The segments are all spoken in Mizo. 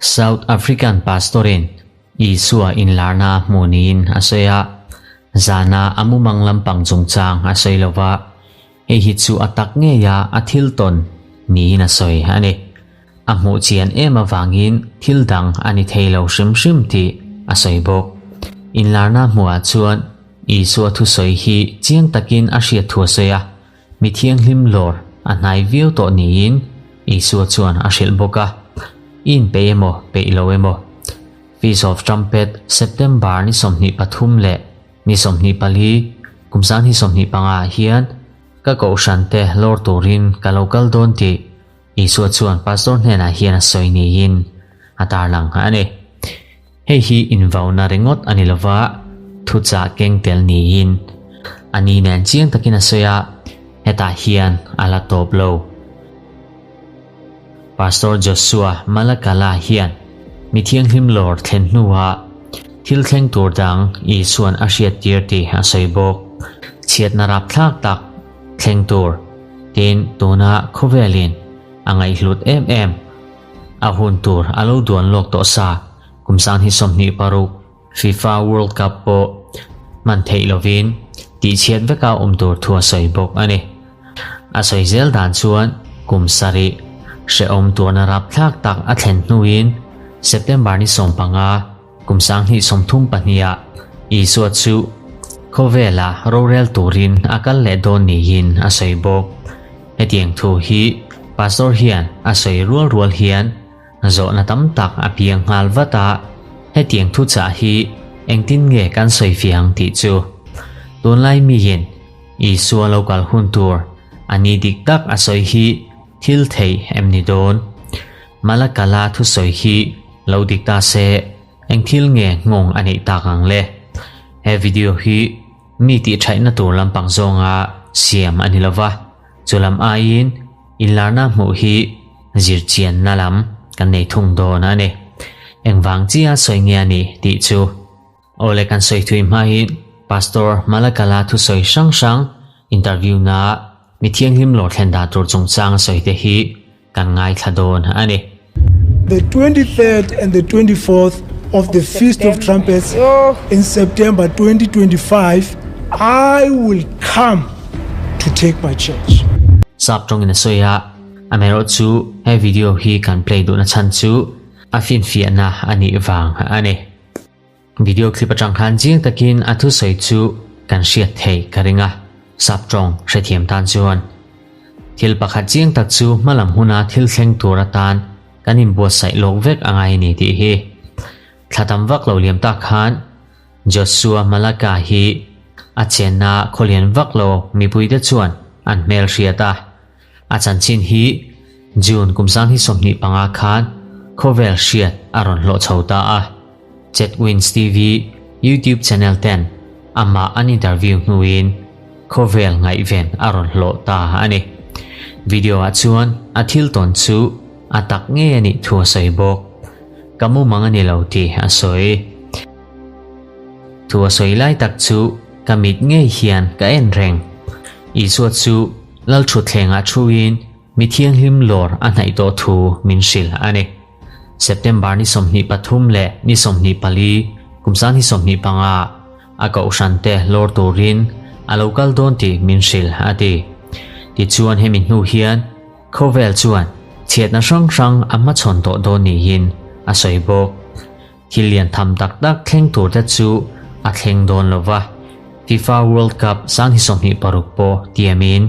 South African pastor-in Isua inlarna a hmuh niin a sawi a, zana a mumang lampang chungchang a sawi lo va, hei hi chu a tak ngeia a thil tawn niin a sawi a ni. A hmuh chian em avangin thil dang a ni thei lo hrim hrim tih a sawi bawk. Inlarna hmuhah chuan Isua thusawi hi chiang takin a hriat thu a sawi a, mi thianghlim lawr a hnai viau tawh niin Isua chuan a hrilh bawk a, I inpeih emaw peih lo emaw? Feast of Trumpet September ni 23 leh ni 24 kum 2025 ah hian ka kohhran te lawr turin ka lo kal dawn tih Isua chuan pastor hnenah hian a sawi niin a tarlang a ni. Hei hi invauna ringawt a ni lova, thuchah keng tel niin a ni nen chiang takin a sawi a, hetah hian a la tawp lo. Pastor Joshua Malakala hian mi thianghlim lawr thlen hnuah thil thleng tur dang Isua'n a hriattir tih a sawi bawk. Chhiatna rapthlak tak thleng tur tin tuna khawvelin a ngaihhlut em em. A hun tur a lo duan lawk tawh sa kum 2026 FIFA World Cup pawh hman theih lovin tihchhiat veka awm tur thu a sawi bawk a ni. A sawi zel dan chuan kum sarih hrehawm tuarna rapthlak tak a thlen hnuin September ni 15 kum 2032 ah Isua chu khawvela rorel turin a kal leh dawn niin a sawi bawk. Hetiang thu hi Pastor hian a sawi rual rual hian zawhna tam tak a piang nghal vat a, hetiang thuchah hi engtin nge kan sawi fiang tih chu. Tunlai miin Isua lo kal hun tur a ni dik tak a sawi hi thil theih em ni dawn? Malakala thusawi hi lo dik ta se eng thil nge nghawng a neih tak ang le? He video hi mi tihṭhaihna tur lampang zawnga siam a ni lo va, chu lam aiin inlarna hmuh hi zirchianna lam kan nei thung dawn a ni. Engvang chia sawi nge a nih tih chu Awle kan sawi thui hmain Pastor Malakala thusawi hrang hrang interview na mi thianghlim lawr thlen dan tur chungchang a sawi te hi kan ngaithla dawn a ni. The 23rd and the 24th of the Feast of Trumpets in September 2025, I will come to take my church. Sap tawngin a sawi a, amaherawhchu he video hi kan play duhna chhan chu a finfiahna a nih vang a ni. Video clip atang khan chiang takin a thusawi chu kan hriat theih ka ring a, sap tawng hrethiam tan chuan. Thil pakhat chiang tak chu hmalam huna thil thleng tur atan kan inbuatsaih lawk vek a ngai a ni tih hi. Thla tam vak lo liam tak khan Joshua Malaka hi a chenna khawlian vak lo mipuite chuan an hmel hriat a. A chanchin hi June kum 2025 khan khawvel hriat a rawn hlawh chho ta a. Chetwins TV YouTube channel ten amah an interview hnuin khawvel ngaihven a rawn hlawh ta a ni. Video ah chuan a thil tawn chu a tak ngei a nih thu a sawi bawk. Ka mumang a ni lo tih a sawi. Thu a sawi lai tak chu ka mit ngei hian ka en reng. Isua chu Lalthutthlengah thuin mi thianghlim lawr a hnaih tawh thu min hrilh a ni. September ni 23 leh ni 24 kum 2025 a kohhran te lawr turin a lo kal dawn tih min hrilh a ti. Tichuan hemi hnu hian khawvel chuan chhiatna hrang hrang a hmachhawn tawh dawn niin a sawi bawk. Thil lian tham tak tak thleng tur te chu a thleng dawn lo va, FIFA World Cup 2026 pawh tiamin.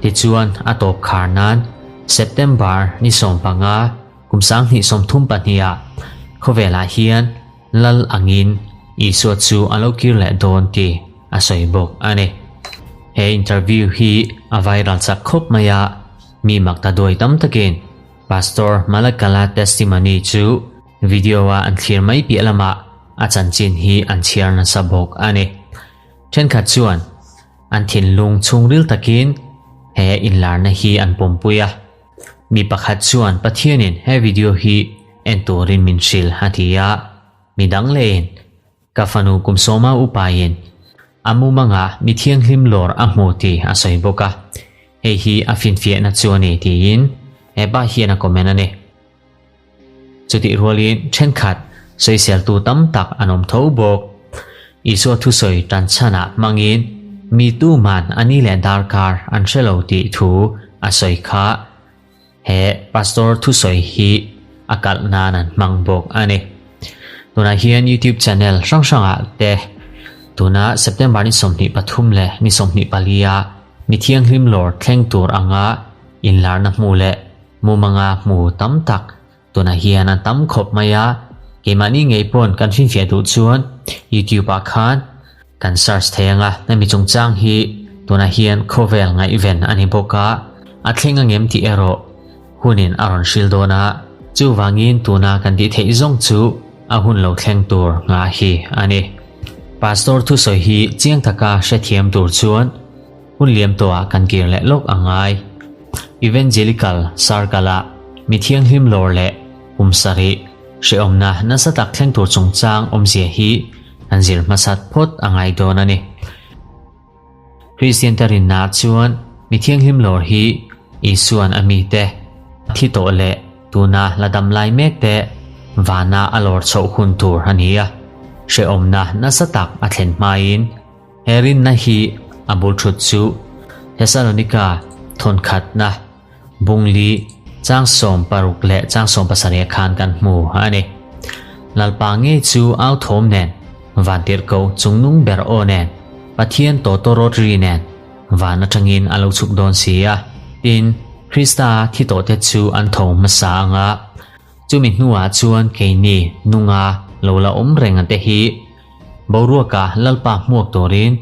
Tichuan a tawp khar nan September ni 15 kum 2032 ah khawvelah hian Lal angin Isua chu a lo kir leh dawn tih a sawi bawk a ni. He interview hi a viral chak khawp mai a, mi mak ta duai tam takin Pastor Malakala testimony chu Video a an thlir mai piah lamah a chanchin hi an chhiar nasa bawk a ni. Thenkhat chuan an thinlung chhungril takin he inlarna hi an pawmpui a. Mi pakhat chuan Pathianin he video hi en turin min hrilh a ti a, mi dang lehin ka fanu kum sawma upain a mumangah mi thianghlim lawr a hmu tih a sawi bawk a, hei hi a finfiahna chu a ni tiin. Hepa hian a comment a ni. Chutih rualin thenkhat sawiseltu tam tak an awm tho bawk. Isua thusawi tan chhanah hmangin mi tuman a ni leh darkar an hre lo tih thu a sawi kha he pastor thusawi hi a kalh nan an hmang bawk a ni. Tunah hian YouTube channel hrang hrangah te tuna September ni 23 leh ni 24 a mi thianghlim lawr thleng tur anga inlarna hmu leh Mumanga hmu tam tak tunah hian an tam khawp mai a, keimahni ngei pawn kan finfiah duh chuan YouTube ah khan kan search thei ang a, hemi chungchang hi tunah hian khawvel ngaihven a ni bawk a, a thleng angem tih erawh hunin a rawn hril dawn a, chuvangin tuna kan tih theih zawng chu a hun lo thleng tur nghah hi a ni. Pastor thusawi hi chiang taka hrethiam tur chuan Hun liam tawhah kan kir leh lawk a ngai. Evangelical Circle-ah mi thianghlim lawr leh kum sarih hrehawmna nasa tak thleng tur chungchang awmzia hi kan zir hmasat phawt a ngai dawn a ni. Kristiante rinnaah chuan mi thianghlim lawr hi Isua'n a mite thi tawh leh tuna la dam lai mek te vana a lawr chhoh hun tur a ni a, hrehawmna nasa tak a thlen hmain He rinna hi a bul thut chu Thesalonika thawnkhatna bungli chang 16 leh chang 17 khan kan hmu a ni. Lalpa ngei chu au thawm nen, vantirhko chungnung ber aw nen, Pathian tawtawrawt ri nen van atangin a lo chhuk dawn si a. Tin, Krista thi tawhte chu an tho hmasa anga, chumi hnuah chuan keini nunga lo la awm reng ante hi Boruaka Lalpa hmuak turin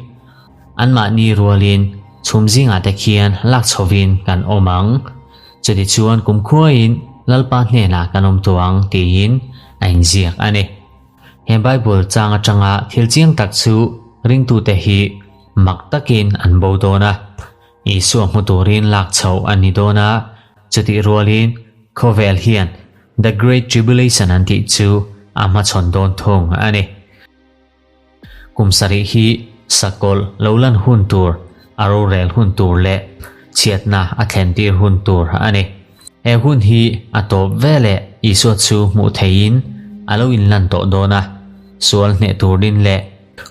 anmahni rualin chhum zingah te khian lak chhovin kan awm ang. Chutichuan kumkhuain Lalpa hnenah kan awm tawh ang tiin a inziak a ni. He Bible chang atanga thil chiang tak chu ringtute hi mak takin an bo dawn a, Isua hmu turin lak chhoh an ni dawn a, chutih rualin khawvel hian The Great Tribulation an tih chu a hmachhawn dawn thung a ni. Kum sarih hi sakawlh lo lan hun tur, a rorel hun tur leh chhiatna a thlentir hun tur a ni. He hun hi a tawp veleh Isua chu hmuh theihin a lo inlan tawh dawn a, sual hneh turin leh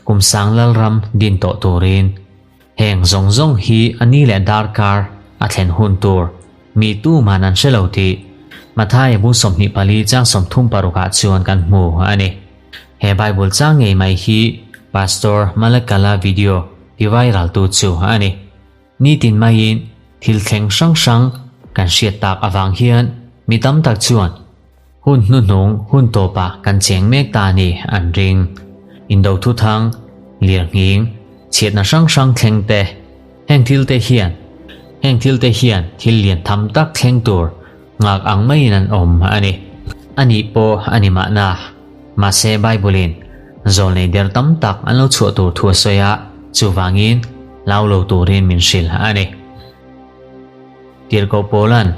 kum sang lalram din tawh turin. Heng zawng zawng hi a ni leh darkar a thlen hun tur mi tuman an hre lo tih Matthai bung 24 chang 36 ah chuan kan hmu a ni. He Bible chang ngei mai hi Pastor Malakala video ti viral tu chu a ni. Nitin maiin thil thleng hrang hrang kan hriat tak avang hian mi tam tak chuan Hun hnuhnung hun tawpah kan cheng mek ta ni an ring. Indo thuthang, lirnghing, chhiatna hrang hrang thleng te, heng thil te hian heng thil te hian thil lian tham tak thleng tur nghak ang maiin an awm a ni. A nih pawh a ni mahna. Mahse Bible-in zawlnei der tam tak an lo chhuah tur thu a sawi a, chuvangin hlau lo turin min hrilh a ni. Tirhkoh Paula'n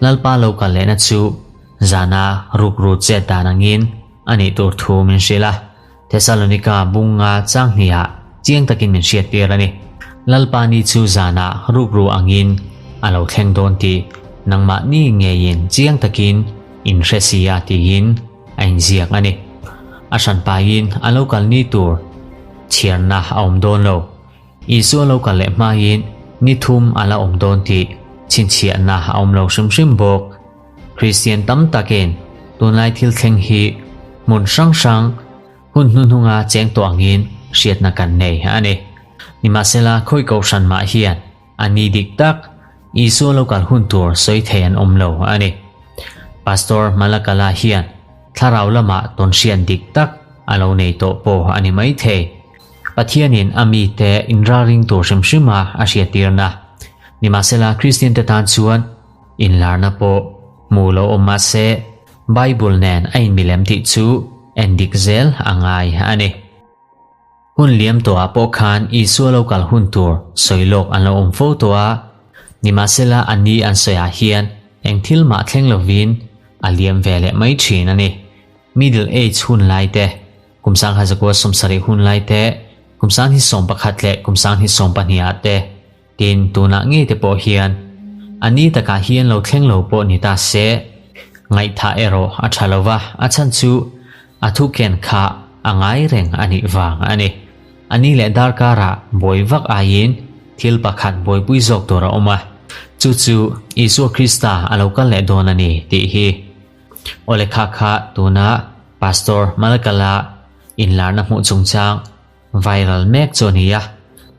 Lalpa lo kal lehna chu zana rukru chet dan angin a nih tur thu min hrilh a, Thesalonika bunga chang hnihah chiang takin min hriattir a ni. Lalpa ni chu zana rukru angin a lo thleng dawn tih nangmahni ngeiin chiang takin in hre si a tiin a inziak a ni. A hranpaiin a lo kal ni tur chhiarna a awm dawn lo. Isua lo kal leh hmain ni thum a la awm dawn tih chhinchhiahna a awm lo hrim hrim bawk. Kristian tam takin tunlai thil thleng hi hmun hrang hrang hun hnuhnunga cheng tawh angin hriatna kan nei a ni. Nimahsela khawi kohhran mah hian a ni dik tak Isua lo kal hun tur sawi thei an awm lo a ni. Pastor Malakala hian thlarau lamah tawnhriat dik tak a lo nei tawh pawh a ni maithei. Pathianin a mite inralring tur hrim hrima a hriattirna. Nimahsela Kristiante tan chuan inlarna pawh hmu lo awm mah se Bible nen a inmilem tih chu en dik zel a ngai a ni. Hun liam tawhah pawh khan Isua lo kal hun tur sawi lawk an lo awm fo tawh a, nimahsela a ni an sawiah hian eng thil mah thleng lovin a liam ve leh mai thin a ni. Middle Age hun lai te, Kum 1970 hun lai te, kum 1911 leh kum 1912 ah te, tin tunah ngei te pawh hian A ni takah hian lo thleng lo pawh ni ta se, ngaihthah erawh a tha lo va, a chhan chu a thu ken kha a ngai reng a nih vang a ni. A ni leh darkarah buai vak aiin thil pakhat buaipui zawk tur a awm a, chu chu Isua Krista a lo kal leh dawn a ni tih hi. Awle kha kha tuna Pastor Malakala inlarna hmuh chungchang viral mek chu a ni a,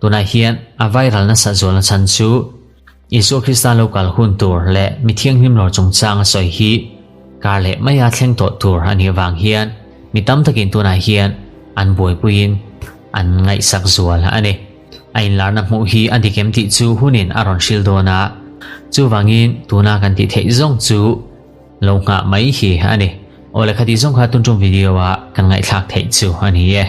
tunah hian a viral nasat zualna chhan chu Isua Krista lo kal hun tur leh mi thianghlim lawr chungchang a sawi hi kar leh maia thleng tawh tur a nih vang hian mi tam takin tunah hian an buaipuiin an ngaihsak zual a ni. A inlarna hmuh hi a dik em tih chu hunin a rawn hril dawn a, chuvangin tuna kan tih theih zawng chu lo nghah mai hi a ni. Aw lehkha tih zawng kha tun tum video ah kan ngaihthlak theih chu a ni e.